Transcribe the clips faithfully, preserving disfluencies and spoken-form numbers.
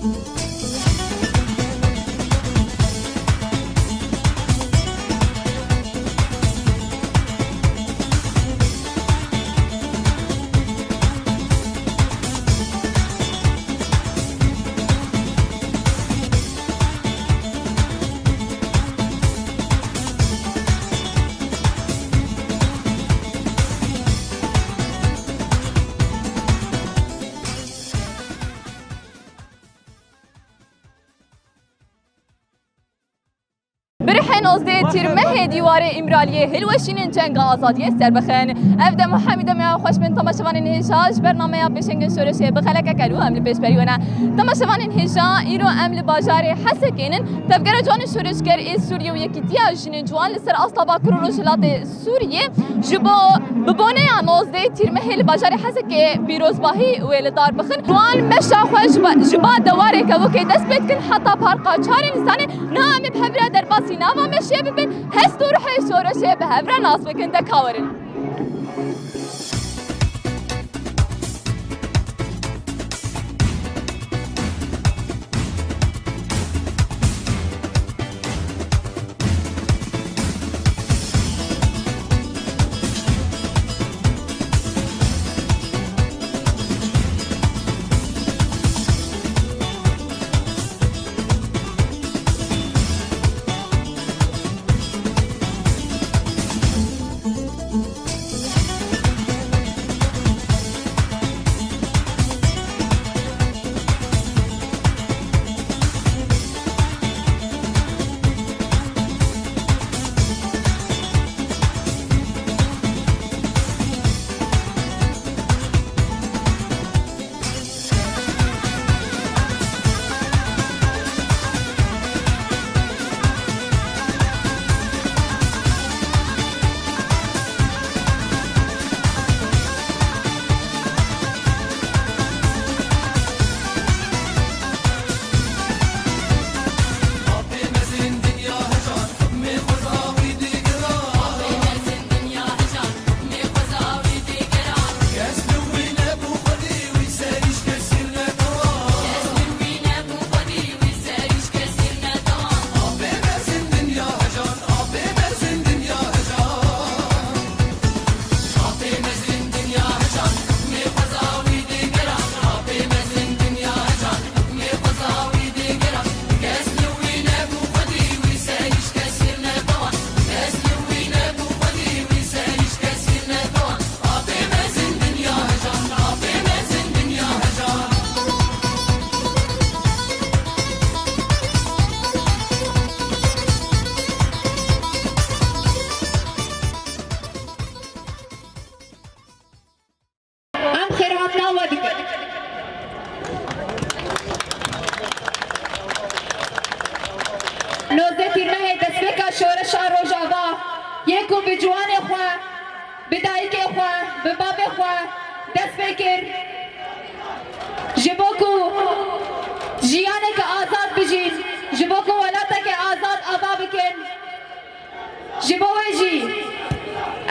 Bi rihê nozdeh Tîrmehê dîwarê Îmraliyê hilweşînin cenga azadiyê ser bixin. Ev dem û hemî demê xweş bin temaşevanên hêja ji bernameya Pêşengên Şoreşê bi xelekeke nû em li pêşberî we ne. Temaşevanên hêja, îro em li bajarê Hesekê nin. Tevgera Ciwanên Şoreşger ê Sûriyê û Yekîtiya Jinên Ciwan li ser astava Kurd û Rojhilatê Sûriyê ji bo bi boneya nozdeh Tîrmehê li bajarê Hesekê pîrozbahî wê li dar bixin. Ciwan meşa xwe ji ba, ji ba dewarê kevokê dest pê dikin heta parka çarê Nîsanê. Niha em ê bi hev re derbasî nava meşê bibin. Hest û ruhê şoreşê bi hev re nas bikin. De ka werin. Em xêrhatina we dikin. Nozdeh Tîrmehê destpêka şoreşa Rojava yê ku bi ciwanê xwe, bi dayikê xwe, bi bavê xwe dest pê kir. Ji bo ku jiyaneke azad bijîn, ji bo ku welateke azad ava bikin. Ji bo wê jî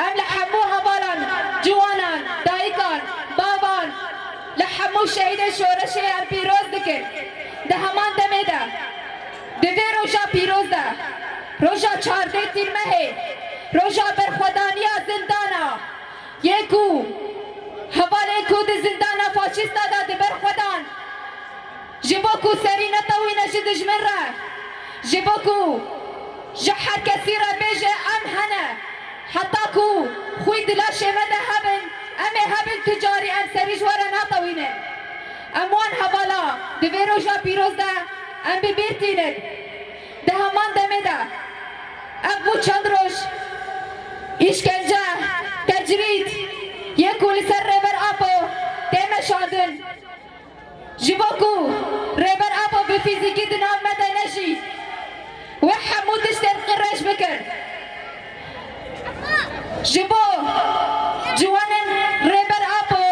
em li hemû hevalan, ciwanan, dayikan, bavan, li hemû şehîdên şoreşê em pîroz dikin. Di heman demê de, di vê roja pîroz de, roja çardeh Tîrmehê, roja berxwedaniya zindana, yê ku hevalên ku di zindana faşîsta de diberxwedan, ji bo ku serî netewîne ji dijmin re, ji bo ku ji her kesî re bêje em hene, heta ku xwîn di laşê me de hebin, em ê hebin tu carî em serî ji we re natewînin. Em wan hevala di vê roja pîroz de em bi bîr tînin. Di heman demê de ev bû çend roj îşkence, tecrîd yê ku li ser Rêber Apo tê meşandin. Ji bo ku Rêber Apo bi fîzîkî di nav me de nejî, wê hemû tiştên qirêj bikin. Ji bo ciwanên Rêber Apo,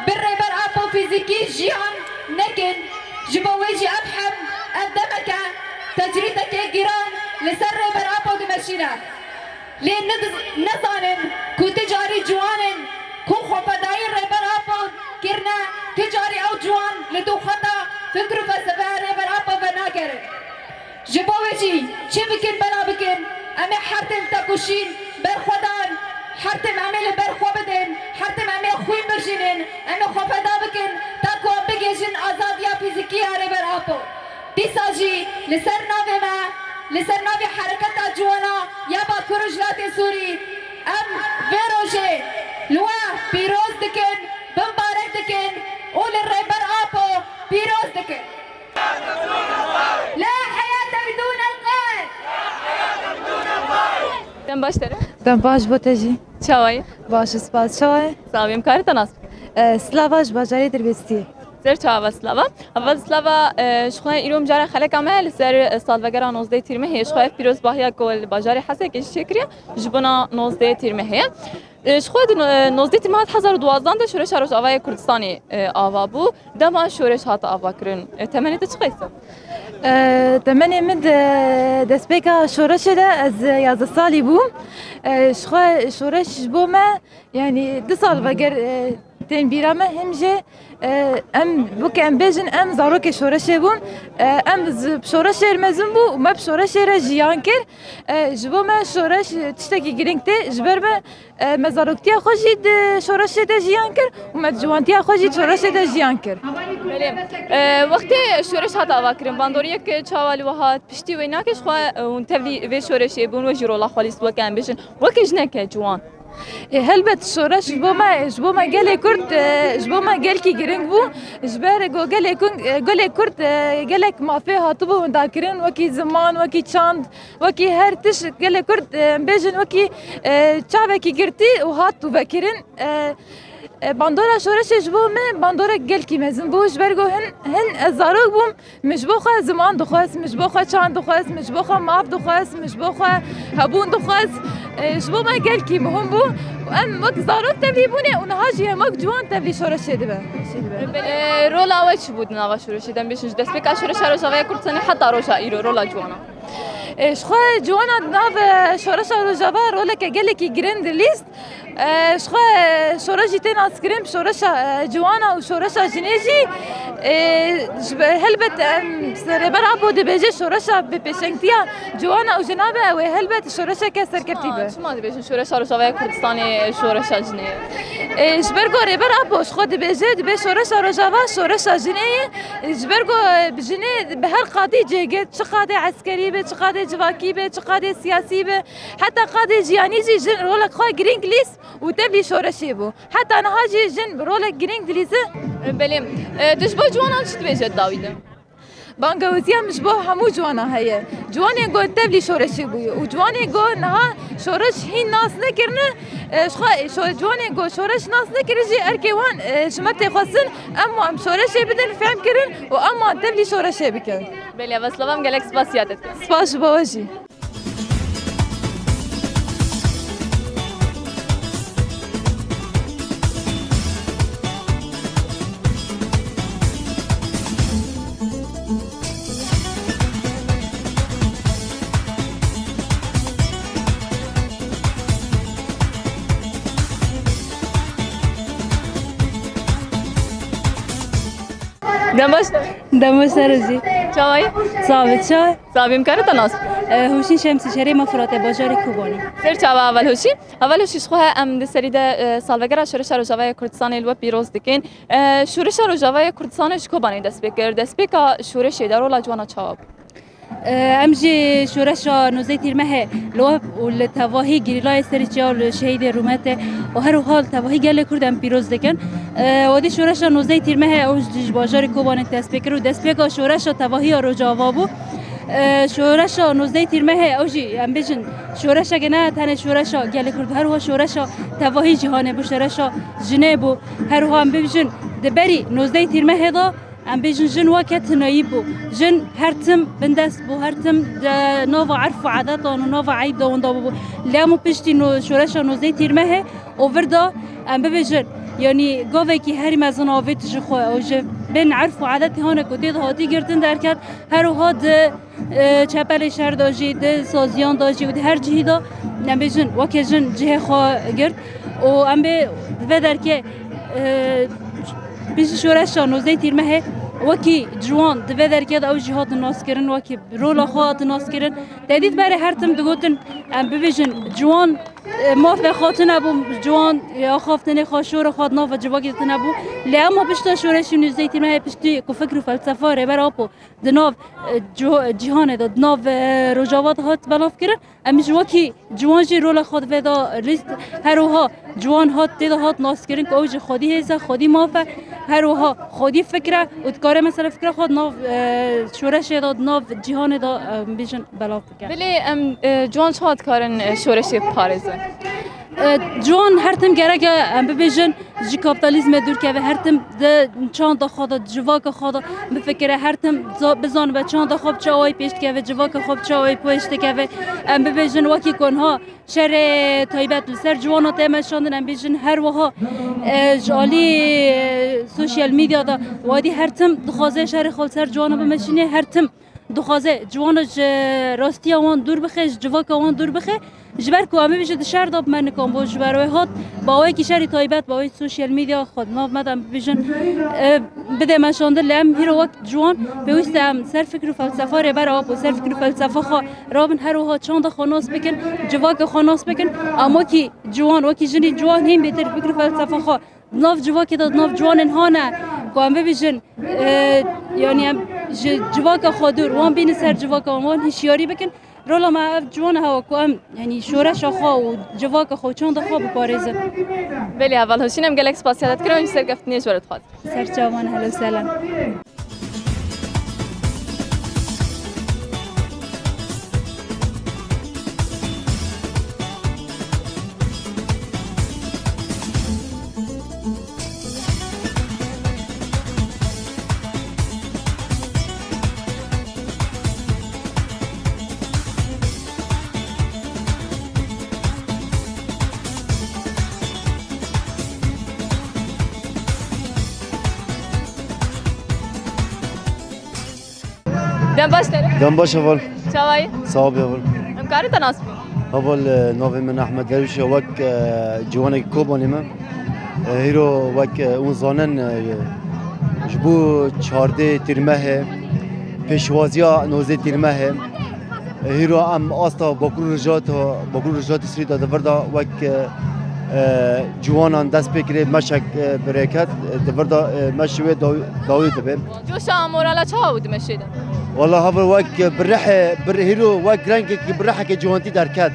bi Rêber Apo fîzîkî jiyan nekin, ji bo wê jî ev hem ev demeke tecrîdekê giran li ser Rêber Apo dimeşîne. Lê nidiz-, nezanin ku ti carî ciwanên ku xwefedayî Rêber Apo kirine, ti carî ew ciwan li dû xeta fikr û felsefe Çi, çi bikin bela bikin, em ê her tim tekoşîn ber xwe dan, her tim em ê li ber xwe bidin, her tim em ê xwîn birjînin, em ê xwe feda bikin, ta ku em bigihîjin azadiya fîzîkî ya Rêber Apo. Dîsa jî li ser navê me, li ser navê Hereketa Ciwana ya Bakur û Rojhilatê Sûrî, em vê rojê li we pîroz dikin, bimbarek dikin û li Rêber Apo pîroz dikin. لا حياة بدون القائد. Dem baş tere. Dem baş bo te jî. Çawa yî? Baş, spas. Çawa yî? Sax bî, em karî te nas bikin? E, Slava ji bajarê Dirbêstiyê. Ser çawa Slava? Heval Slava, e, ji xwe îro em cara xeleka me li ser, e, salvegera nozdeh Tîrmehê, ji xwe ev pîrozbahiya ku li bajarê Hesekê jî çêkiriye, ji bona nozdeh Tîrmehê ye. E, ji xwe di no-, e, nozdeh Tîrmehê hezar û duwazdeh de Şoreşa Rojavayê Kurdistanê, e, ava bû. Dema şoreş hate avakirin, e, temenê te çi qas e? E, temenê min di destpêka şoreşê de ez yazdeh salî bûm. E, ji xwe şoreş ji bo me, yanî du sal veger, e, tên bîra me, him jî, e, em, weke em bêjin, em zarokê şoreşê bûn. E, em zi-, bi şoreşê re mezin bû û me bi şoreşê re jiyan kir. E, ji bo me şoreş tiştekî girîng tê, ji ber me E, me zaroktiya xwe jî di şoreşê de jiyan kir û me di ciwantiya xwe jî di şoreşê de jiyan kir. Belê. E, wextê şoreş hat avakirin, bandoriyek çawa li we hat, piştî wê nake ji xwe, e, hûn tevlî vê şoreşê bûn, we jî rola xwe lîst weke em bêjin, weke jineke ciwan? E, helbet şoreş ji bo me, ji bo me gelê Kurd, e, ji bo me gelkî giring bû. Ji ber ku gelê Kun-, e, gelê Kurd, e, gelek mafê hatibû windakirin, wekî ziman, wekî çand, Wekî her tişt gelê Kurd, e, em bêjin wekî, e, çavekî girtî û hat û vekirin. E, e, bandora şoreşê ji bo me bandorek gelkî mezin bû. Ji ber ku hin, hin ez zarok bûm, min ji bo xwe ziman dixwest, min ji bo xwe çand dixwest, min ji bo xwe maf dixwest, min ji bo xwe hebûn dixwest. E, ji bo me gelkî muhim bû. Em wek zarok tevlî bûne û niha jî em wek ciwan tevlî şoreşê dibe. E, rola we çi bû di nava şoreşê de? Em bêjin ji destpêka şoreşa Rojavayê Kurdistanê heta roja îro, rola ciwana. E, ji xwe ciwana di nav, e, şoreşa Rojava roleke gelekî girin dilîst. E, ji xwe, e, şoreş jî tê naskirin bi şoreşa, e, ciwana û şoreşa jinê jî. E, ji be-, helbet em Rêber Apo dibêje şoreşa bi pêşengtiya ciwana û jina be, ew ê helbet şoreşeke serketî be. Çima, çima dibêjin şoreşa Rojava ya Kurdistanê şoreşa jinê ye? E, ji ber ku Rêber Apo ji xwe dibêje, dibê şoreşa Rojava şoreşa jinê ye. Ji ber ku, e, jinê bi her qadî cih girt, çi qadê eskerî be, çi qadê civakî be, çi qadê siyasî be, heta qadê jiyanî jî jin rolek xwe girîng lîst û tevlî şoreşê bû. Heta niha jî jin rolek girîng dilîze. Belê. E, tu ji bo ciwanan çi dibêje di dawî de? Bangewaziya min ji bo hemû ciwana heye. Ciwanên ku tevlî şoreşê bûye û ciwanên ku niha şoreş hîn nas nekirine, e, ji xwe, e, şo-, ciwanên ku şoreş nas nekirine jî erkê wan, e, ji me tê xwestin. Em wan şoreşê bidin fehmkirin û em wan tevlî şoreşê bikin. Belê, Veslava, em gelek spasiya te dikin. Spas ji bo we jî. Dem baş. Dem baş te re jî. Çawa yî? Sax be, çawa? Sax be, em karî te nas bikin? E, Hûşîn Şemsî, şerê me Firatê, bajarê Kobanê. Ser çava Heval Hûşîn? Heval Hûşîn, ji xwe em di serî de, e, salvegera Şoreşa Rojava ya Kurdistanê li we pîroz dikin. E, Şoreşa Rojava ya Kurdistanê ji Kobanê dest pê kir. Destpêka şoreşê de rola ciwana çawa bû? E, em jî şoreşa nozdeh Tîrmehê li we û li tevahî gerîlayê Serîçe û li şehîdê Rûmetê û her wiha li tevahî gelê Kurd em pîroz dikin. E, wadî şoreşa nozdeh Tîrmehê ew ji, ji bajarê Kobanê dest pê kir û destpêka şoreşa tevahiya Rojava bû. E, şoreşa nozdeh Tîrmehê ew jî em bêjin şoreşeke ne tenê şoreşa gelê Kurd, her wiha şoreşa tevahî cîhanê bû, şoreşa jinê bû. Her wiha em bibêjin di berî nozdeh Tîrmehê de Em bêjin jin weke tinayî bû. Jin her tim bindest bû, her tim di nava erf û edetan û nava eyb de winda bûbû. Lê hemû piştî no-, şoreşa nozdeh Tîrmehê û vir de em bibêjin, yanî gavekî herî mezin avêt ji xwe û ji bin erf û edetê hane ku tê de hatî girtin derket, her wiha di, e, çepelê şer de jî, di saziyan de jî û di her cihî de em bêjin weke jin cihê xwe girt û em bê di vê derkê, e, Piştî şoreşa nozdeh Tîrmehê Wekî ciwan di vê derkê de ew jî hatin naskirin, wekî rola xwe hatin naskirin. Te dît berê her tim digotin, em bibêjin ciwan, e, mafê xwe tune bû, ciwan, e, axaftinê xwe, şora xwe di nava civakê de tune bû. Lê ema pişta şoreşî nûzdeh Tîrmehê, piştî ku fikr û felsefa Rêber Apo di nav, e, ciho-, cîhanê de, di nav, e, Rojava de hat belavkirin, em ji wekî ciwan jî rola xwe di vê de lîst. Her wiha ciwan hat tê de hat naskirin ku ew jî xwedî hêz e, xwedî maf e, her wiha xwedî fikr e û dikare mesela fikra xwe di nav, e, şoreşê de, di nav cîhanê de, em bêjin, belav bike. Belê em, e, ciwan çawa dikarin, e, şoreşê biparêzin? E, ciwan her tim gerek e, em bibêjin, ji kapîtalîzmê dûr keve, her tim di çanda xwe de, civaka xwe de bifikire, her tim za-, bizanibe çanda xwe bi çi awayî pêş dikeve, civaka xwe bi çi awayî pêş dikeve. Em bibêjin wekî ku niha şerê taybet li ser ciwana tê meşandin, em bêjin her wiha, e, ji alî, e, sosyal medya de wadî her tim dixwaze şerê xwe li ser ciwana bimeşîne, her tim dixwaze ciwana ji rastiya wan dûr bixe, ji civaka wan dûr bixe. Ji ber ku em ê bêjin di şer de bi me nikan bû, ji ber wê hat bi awayekî şerî taybet, bi awayekî sosyal medya xwe di nav me de em bibêjin, e, bidê meşandin. Lê em hîro wek ciwan pêwîst e em ser fikr û felsefa Rêber Apo, ser fikr û felsefa xwe rabin, her wiha çanda xwe nas bikin, civaka xwe nas bikin. Em wekî ciwan, wekî jinî ciwan hîn bêtir fikr û felsefa xwe di nav civakê de, di nav ciwanên hane ku em bibêjin, e, yanî em ji civaka xwe dûr, wan bînin ser civaka wan, wan hişyarî bikin. Rola me ev ciwan e hewa ku em, yanî şoreşa xwe û civaka xwe û çanda xwe biparêzin. Belê heval Huşîn, em gelek spasiya te dikin, em jî serkeftinê ji we re dixwazin. Ser çavan, hello, selam. Dem baş te re. Dem baş heval. Çawa yî? Sağ ol heval. Em karin te nas bikin? Heval, e, navê min Ehmed Derwîş e, wek, e, ciwanek Kobanê me. E, hîro wek, e, hûn zanin, e, ji bo çardê Tîrmehê, pêşwaziya nozdeh Tîrmehê, e, hîro em asta Bakur Rojhilata, Bakur Rojhilata Sûrî de di vir de wek, e, e, ciwanan dest pê kirê meşek, e, bi rê ket, e, di vir de, e, meşê wê daw-, dawî dibe. Coşa morala çawa bû di meşê de? Wala heval wek bi rihê, bi rih-, hîro wek rengekî bi rihekê ciwantî derket.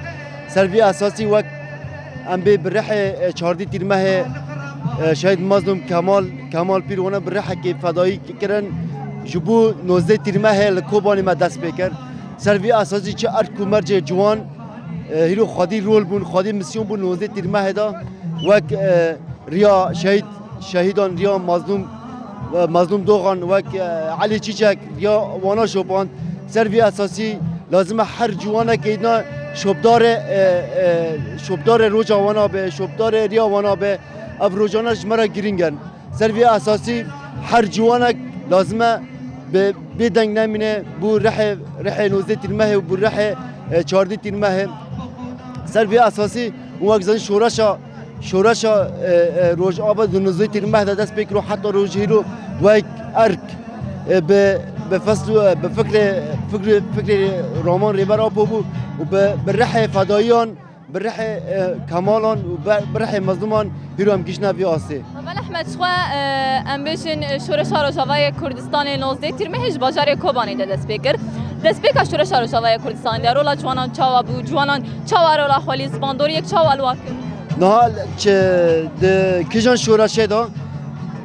Ser vî esasî wek em bê bi rihê, e, çardî Tîrmehê, e, şehîd Mazlûm Kemal, Kemal Pîr wana bi rihekê fedayî kirin. Ji bo nozdeh Tîrmehê li Kobanê me dest pê kir. Ser vî esasî çi erk û mercê ciwan, e, hîro xwedî rol bûn, xwedî misyon bûn nozdeh Tîrmehê de. Wek, e, riya şehîd, şehîdan riya Mazlûm, e, Mazlûm Dogan, wek, e, Elî Çîçek riya wana şopand. Ser vî esasî lazim e her ciwanek êdna şopdarê, e, e, şopdarê roja wana be, şopdarê riya wana be. Ev rojane ji me re girîng in. Ser vî esasî her ciwanek lazim e bi bêdeng nemîne bo rihê, rihê nozdeh Tîrmehê û bo rihê, e, çardeh Tîrmehê. Ser vî esasî û wek zanî şoreşa, şoreşa, e, e, Rojava di nozdeh Tîrmeh de dest pê kiro heta roj hîro wek erk, e, bi, bi fesl û, e, bi fikrê, fikrê, fikrê Roman Rêber Apo bû û bi, bi rihê fedayiyan, bi rihê, e, Kemalan û bi, bi rihê mezlûman hîro em gihîştine vî astê. Heval Ehmed, ji xwe, e, em bêjin, e, şoreşa Rojavayê Kurdistanê nozdeh Tîrmehê ji bajarê Kobanê de dest pê kir. Destpêka şoreşa Rojavayê Kurdistanê de rola ciwanan çawa bû? Ciwanan çawa rola xwe lîst, bandoriyek çawa li wan kir? Niha çi di kîjan şoreşê de,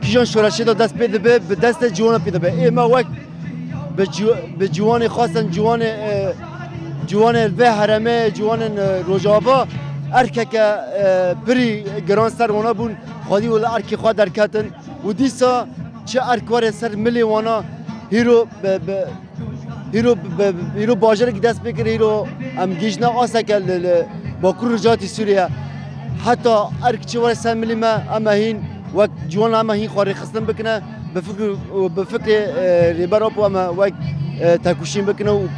kîjan şoreşê de dest pê dibe, bi destê ciwana pê dibe. Ê me wek bi ci-, bi ciwanê xwestin, ciwanê, e, ciwanê vê herêmê, ciwanên, e, Rojava erkeke, e, pirî giran ser wana bûn, xwedî wila erkê xwe derketin û dîsa çi erk were ser milê wana hîro bi, bi, hîro bi, bi, hîro bajarek dest pê kir, hîro em gihîştine aseke li, li Bakur Rojhilatê Sûriye. Heta erk çi were ser milê me, em ê hîn wek ciwan em ê hîn xwe rêxistin bikine, bi fikr û bi fikrê, e, Rêber Apo em ê wek, e, tekoşîn bikine û, û,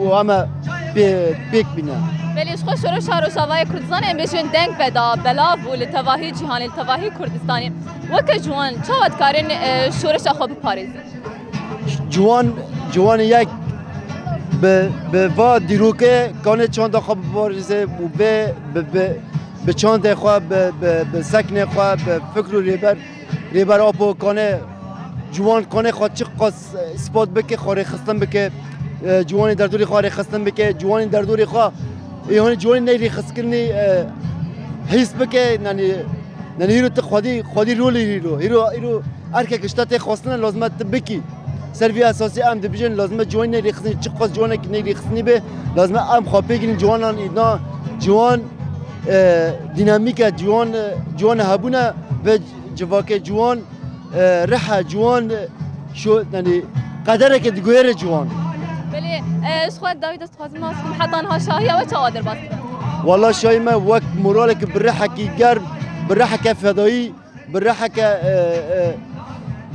û em ê pê, pêk bîne. Belê, ji xwe şoreşa Rojavayê Kurdistanê em bêjin deng veda, belav bû li tevahî cîhanê, li tevahî Kurdistanê. Weke ciwan çawa dikarin, e, şoreşa xwe biparêzin? Ciwan, ciwanê yek bi, bi va dîrokê kanê çanda xwe biparêze û vê bi, bi, bi çandê xwe, bi, bi, bi seknê xwe, bi fikr û rêber, rêber Apo kanê ciwan kanê xwe çiqas ispat bike, xwe rêxistin bike, e, ciwanê derdorê xwe rêxistin bike, ciwanê derdorê xwe, ê, hani ciwanê ney rêxistkirinê, e, hîs bike, yani, yani, hîro tu xwedî, xwedî rolê hîro, hîro, hîro erkek ji te tê xwestine lazim e tu bikî. Ser vî esasî em dibêjin, lazim e ciwanî neyê rêxistinî, çiqas ciwanekî neyê rêxistinî be, lazim e em xwe pê girîn ciwanan îdna, ciwan, e, dînamîk e, ciwan, e, ciwan hebûne ve civakê ciwan, e, rih e, ciwan, e, şo, yani qedereke diguhere ciwan. Belê, e, ji xwe dawî de dixwazim nas bikim, heta niha şahiya we çawa derbas dibe? Wala şahî me wek moraleke bi rihekî germ, bi riheke fedayî, bi riheke, e, e,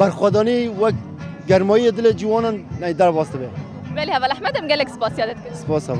berxwedanî wek germayiyê dilê ciwanan, ney, derbas dibe. Belê heval Ehmed, em gelek spasiya te dikin. Spas heval.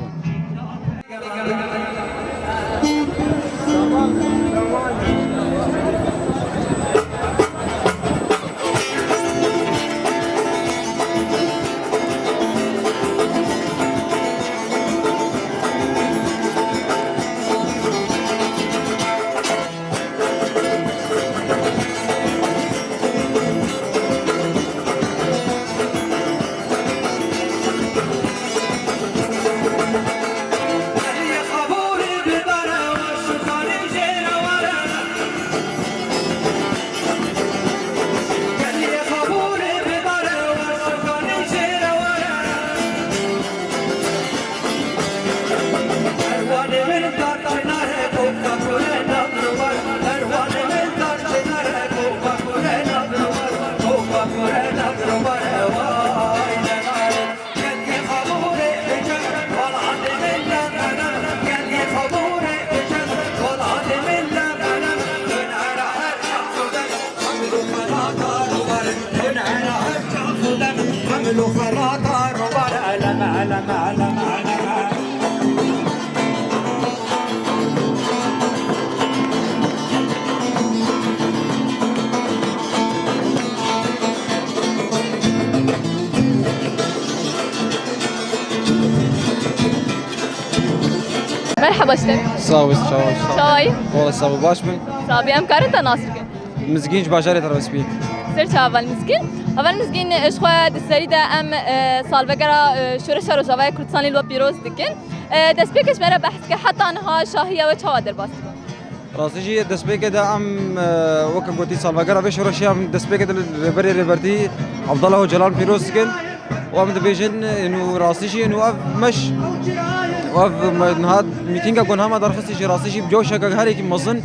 Merhaba işte. Sağ ol, sağ ol, sağ ol. Çawa yî? Wala sağ ol, baş bin. Sabî, em karin te nas bikin. Mizgîn ji bajarê Terbespî. Ser çavan Mizgîn. Heval Mizgîn, ji xwe di serî de em, e, salvegera, e, Şoreşa Rojavayê Kurdistanê li we pîroz dikin. E, destpêkê ji me re behs ke, heta niha şahiya we çawa derbas dibe? Rastî jî destpêkê de em, e, weke gotî salvegera vê şoreşê em destpêkê de li rêberê rêbertî Abdullah Ocalan pîroz dikin. Û em dibêjin, ênû rastî jî, ênû ev meş, û ev me-, niha mîtînga ku niha me derxistî jî rastî jî bi coşeke herêkî mezin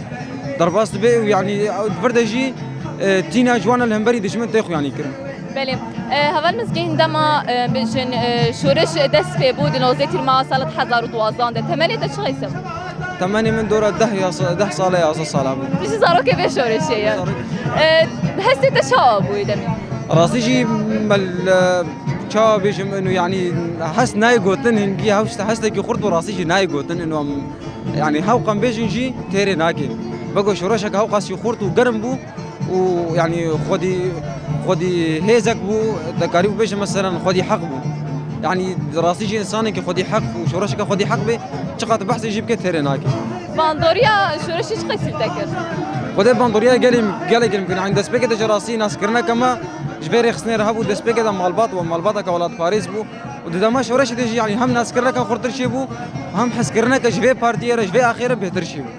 derbas dibe û, yanî, ew di vir de jî, e, tîna ciwan li hemberî dijmin tê xuyanî kirin. Belê. E, heval Mizgîn, dema, e, bêjin, e, şoreş dest pê bû di nozdeh tîrmeha sala du hezar û duwazdeh de. Temenê te çi qeyse bû? Temenê min dora deh ya sa-, deh sala, yazdeh sala bû. Tu jî zarokê vê şoreşê ye. Zarok. E, hestê te çawa bûyî demê? Rastî jî me, e, çawa bêjim, inu, yanî, hest nayê gotin, hingî hewşt-, hestekî xurt û rastî jî nayê gotin, inu, em, yanî, hewqan bêjin jî têrê nake. Vego şoreşeke hewqasî xurt û germ bû û, yanî, xwedî, xwedî hêzek bû, te karî bibêje, meselen, xwedî heq bû. Yanî, rastî jî însanekî xwedî heq û şoreşeke xwedî heq bê, çiqas behsê jî bike têrê nake. Bandoriya şoreşê çi qeysî te kir? Xwedê bandoriya gelê, gelekî min kir. Yanî destpêkê de ji rastî naskirineke me ji vê rêxistinê re hebû. Destpêkê de malbat we, malbateke welatparêz bû. Û di dema şoreşê de jî, yanî hem naskirineke xurtir çêbû, hem hezkirineke ji vê partiyê re, ji vê axê re bêhtir çêbû.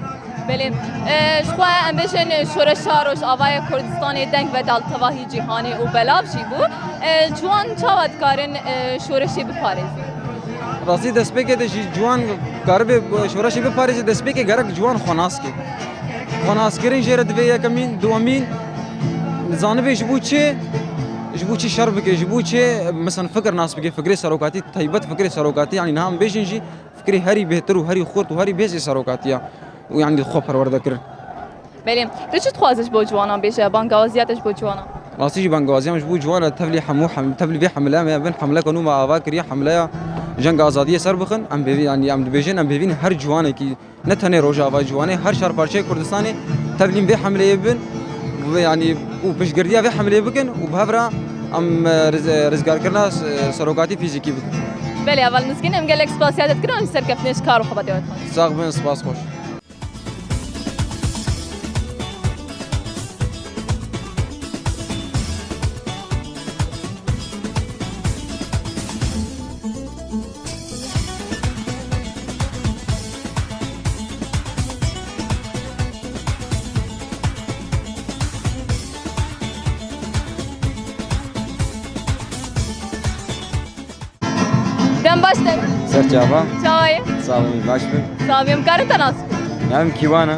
Belê. E, ji xwe em bêjin şoreşa Rojavayê Kurdistanê deng veda li tevahî cîhanê û belav jî bû. E, ciwan çawa dikarin, e, şoreşê biparêzin? Rastî destpêkê de jî ciwan karibe şoreşê biparêze, destpêkê gerek ciwan xwe nas ke. Xwe naskirin jê re divê yekemîn, duwemîn, zanibê ji bo çi, ji bo çi şer bike, ji bo çi, mesela, fikir nas bike, fikrê serokatî, taybet fikrê serokatî, yanî niha em bêjin jî fikrê herî bêhtir û herî xurt û herî bêhsê serokatiya û, yanî, xwe perwerde kirin. Belê. Tu çi dixwazî ji bo ciwanan bêje? Bangawaziya te ji bo ciwanan? Rastî jî bangawaziya min ji bo ciwan e, tevlî hemû hem-, tevlî vê hemleya me bin hemleka nû me ava kiriye, hemleya jenga azadiyê ser bixin. Em bêvî, yanî em dibêjin, em bêvîn her ciwanekî, ne tenê Rojava, ciwanê her çar parçeyê Kurdistanê tevlîn vê hemleyê bin, vê, yanî, û piştgirdiya vê hemleyê bikin û bi hev re Em, e, riz-, e, rizgarkirina, e, serokatî fîzîkî bikin. Belê, heval Mizgîn, em gelek spasiya te dikin, em serkeftinê ji kar û xebatê we dixwazin. Sax bin, spas xweş. Dem baş te. Ser çava. Çawa ye? Sağ olun, baş bin. Sağ olun, em karin te nas bikin? Navim Kîwan e.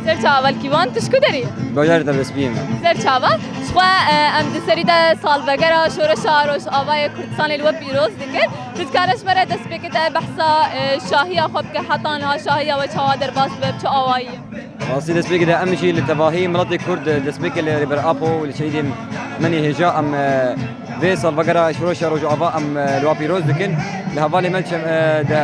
Ser çava, heval Kîwan, tu ji ku derê yî? Bajarê Debespiyê me. Ser çava, ji xwe, e, em di serî de salvegera Şoreşa Rojavayê Kurdistanê li we pîroz dikin. Tu dikare ji me re destpêkê de behsa, e, şahiya xwe bike, heta niha şahiya we çawa derbas dibe, bi çi awayî ye? Rastî destpêkê de em jî li tevahî miletê Kurd, destpêkê li Rêber Apo û li şehîdê Menê hêja em, e, vê salvegera Şoreşa Rojava em, e, li wan pîroz dikin. Li hevalê me çem-, e, de,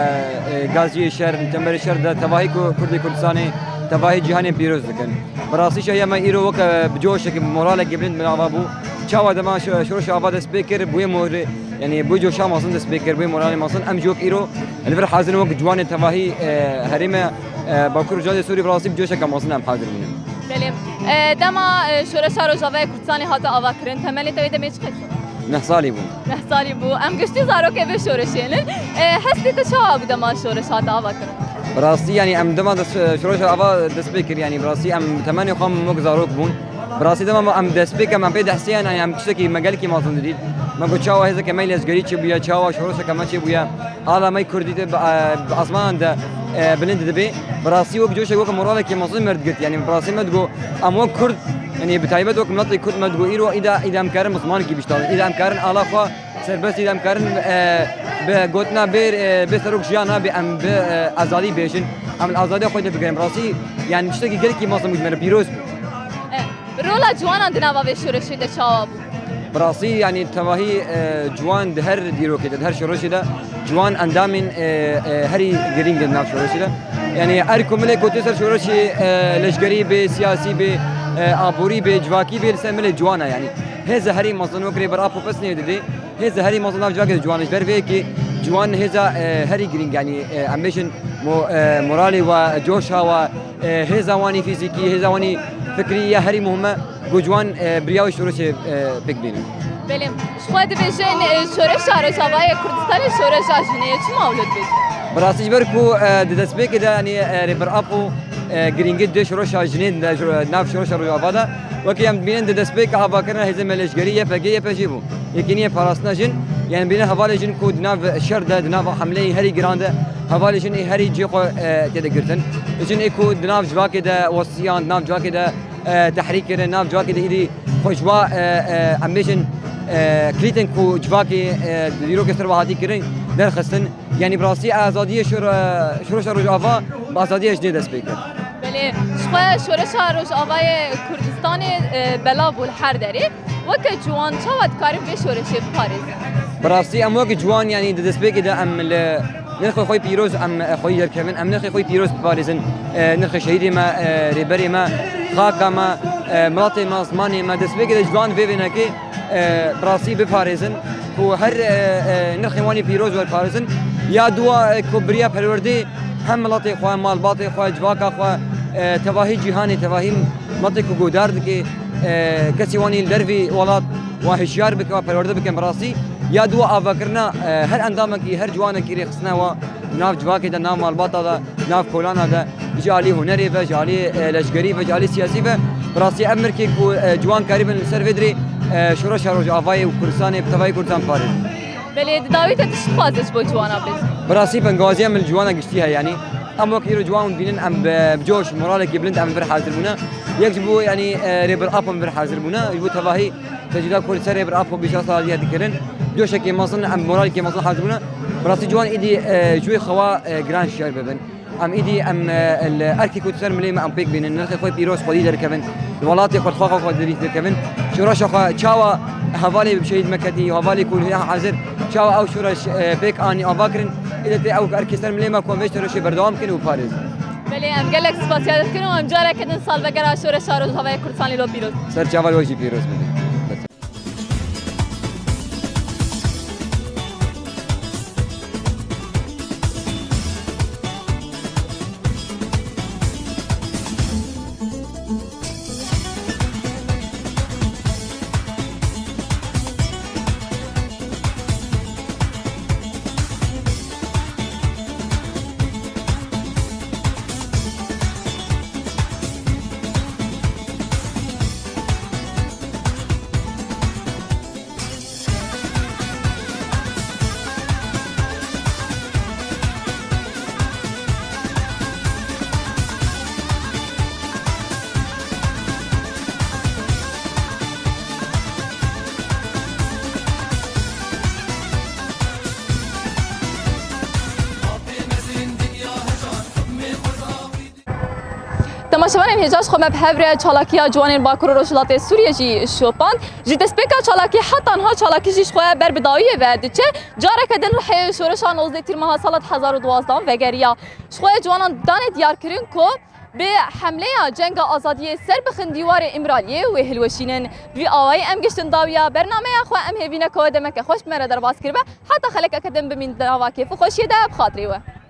e, gaziyê şer, li çemberê şer de tevahî ku Kurdê Kurdistanê, tevahî cîhanê pîroz dikin. Bi rastî şahiya me îro weke bi coşekî, bi moralekî bilind min ava bû. Çawa dema şo-, Şoreşa Ava dest pê kir, bûye morê, yanî bûye coşa mezin dest pê kir, bûye moralê mezin. Em jî wek îro li vir hazir in wek ciwanê tevahî, e, herême, e, Bakur û Rojhilatê Sûrî bi rastî bi coşeke mezin em hazir bûne. Belê. E, dema, e, Şoreşa Rojavayê Kurdistanê hate avakirin, temelê te wê demê çi qeyd bû? Neh salî bû. Neh salî bû. Em giştî zarokê vê şoreşê ne. E, hestê te çawa bû dema şoreş hate avakirin? Bi rastî, yanî em dema de şo-, şoreşa ava dest pê kir, yanî bi rastî em temenê xwe em wek zarok bûn. Bi rastî dema em dest pê kem, em pê dehsê, yanî em tiştekî me gelekî mezin didît. Me got çawa hêzeke me leşgerî çêbûye, çawa şoreşeke me çêbûye. Ala me Kurdî de bi, e, bi asmanan de, e, bilind dibe. Bi rastî wek coşek, wek moralekî mezin me digirt. Yanî bi rastî me digo, em wek Kurd, yanî bi taybet wek miletê Kurd me digo, îro îda, îda em karin bi zimanekî biştazin. Îda em karin ala xwe serbest, îda em karin, e, bi gotina bê, e, bê serok jiyana bê em bi, e, azadî bêjin. Em li azadiya xwe de bigirin. Bi rastî, yanî tiştekî gelekî mezin bû ji me re, pîroz bû. E, rola ciwanan di nava vê şoreşê de çawa bû? Bi rastî, yanî tevahî, e, ciwan di her dîrokê de, di her şoreşê de ciwan endamên, e, e, herî girîng in di nav şoreşê de. Yanî her ku milê ku tê ser şoreşê, e, leşkerî bê, siyasî bê, e, aborî bê, civakî bê, li ser milê ciwan e yanî. Hêza herî mezin wek Rêber Apo pesnê didê. Hêza herî mezin nav civakê de ciwan e. Ji ber vê yekê ciwan hêza, e, herî girîng, yanî, e, em bêjin mo-, e, moralê we, coşa we, e, hêza wanî fîzîkî, hêza wanî fikrî ya herî muhim e. Ku ciwan, e, bi riya wê şoreşê, e, pêk bînin. Belê. Ji xwe dibêjin, e, şoreşa Rojavayê Kurdistanê şoreşa jinê ye. Çima wilo dibêjin? Bi rastî ji ber ku, e, di destpêkê de, yanî, e, Rêber Apo, e, girîngî dide şoreşa jinê de, şo-, nav şoreşa Rojava de. Wekî em dibînin di destpêka avakirina hêzên me leşgerî Y P G, Y P J bû. Yekîniyê parastina jin, yanî bînin hevalê jin ku di nav şer de, di nav hemleyê herî giran de, hevalê jin ê herî cihê xwe, e, tê de girtin. Jin ê ku di nav civakê de westiyan, di nav civakê de e, tehrîk kirin, nav civakê de êdî xwe ji wa, e, e, em bêjin, e, kilîtên ku civakê, e, di dîrokê ser ve hatî kirin, derxistin. Yanî bi rastî azadiyê şor-, e, şoreşa Rojava bi azadiya jinê dest pê kir. Belê, ji xwe şoreşa Rojavayê Kurdistanê, e, belav bû li her derê. Weke ciwan çawa dikarin vê şoreşê biparêzin? Bi rastî em weke ciwan, yanî di destpêkê de em li nirxê xwe pîroz em, e, xweyî derkevin. Em nirxê xwe pîroz biparêzin. E, nirxê şehîdê me, e, rêberê me, xaka me, e, miletê me, zimanê me, destpêkê de ji van vê vênekê, e, bi rastî biparêzin. Ku her, e, e, nirxên wan ê pîroz werparêzin. Ya dua, e, ku biriya perwerdê hem miletê xwe, malbatê xwe, civaka xwe, e, tevahî cîhanê, tevahî miletê ku guhdar dike, e, kesê wan ê li dervî welat wan hişyar bike, wan perwerde bikin bi rastî. Ya dua avakirina, e, her endamekî, her ciwanekî rêxistina wa di nav civakê de, nav malbata de, nav kolana de, ji alî hunerê ve, ji alî, e, leşkerî ve, ji alî siyasî ve, bi rastî ev mirkê ku, e, ciwan karîbin li ser vê dirê, e, şoreşa Rojavayê û Kurdistanê bi tevayî Kurdistanê biparêzin. Belê, di dawî te tu çi dixwazî ji bo ciwana bêjî? Bi rastî bengawaziya min ciwana giştî heye, yanî em wek îro ciwan dibînin, em bi, bi coş, moralekî bilind em vir hazir bûne. Yek ji bo, yanî, e, Rêber Apo em vir hazir bûne, ji bo tevahî tecrîda ku li ser Rêber Apo bîst sal hatiye dikirin. Coşekê mezin, em moralekê mezin hazir bûne. Bi rastî ciwan êdî, e, ji wê xewa, e, giran şiyar bibin. Em êdî em, e, li erkê ku di ser milê me em pêk bînin, nirxê xwe pîroz xwedî derkevin, li welatê xwe, li xwe xwe xwedî derkevin. Şoreşa xwe çawa hevalê bi şehîd me ketî, hevalê ku heye hazir, çawa ew şoreş, e, pêk anî ava kirin, êdî tê ew erkê ser milê me ku em vê şoreşê berdewam bikin û parêzin. Belê, em gelek spasiya dikin û em careke din salvegera şoreşa Rojavayê Kurdistanê lo pîroz. Ser çava we jî pîroz bibe. Çimanên hêja ji xwe me bi hev re çalakiya ciwanên Bakur û Rojhilatê Sûriyê jî şopand. Ji destpêka çalakî heta niha çalakî jî ji xwe ber bi dawiyê ve diçe. Careke din rihê şoreşa nozdeh Tîrmeha sala du hezar û duwazdeh vegeriya. Ji xwe ciwanan danê diyar kirin ku bi hemleya cenga azadiyê ser bixin dîwarê Îmraliyê wê hilweşînin. Bi vî awayî em giştin dawiya bernameya xwe, em hêvî ne ku demeke xweş bi me re derbas kiribe. Heta xelekeke din bimîn di nava kêf û xweşiyê de bi xatirê we.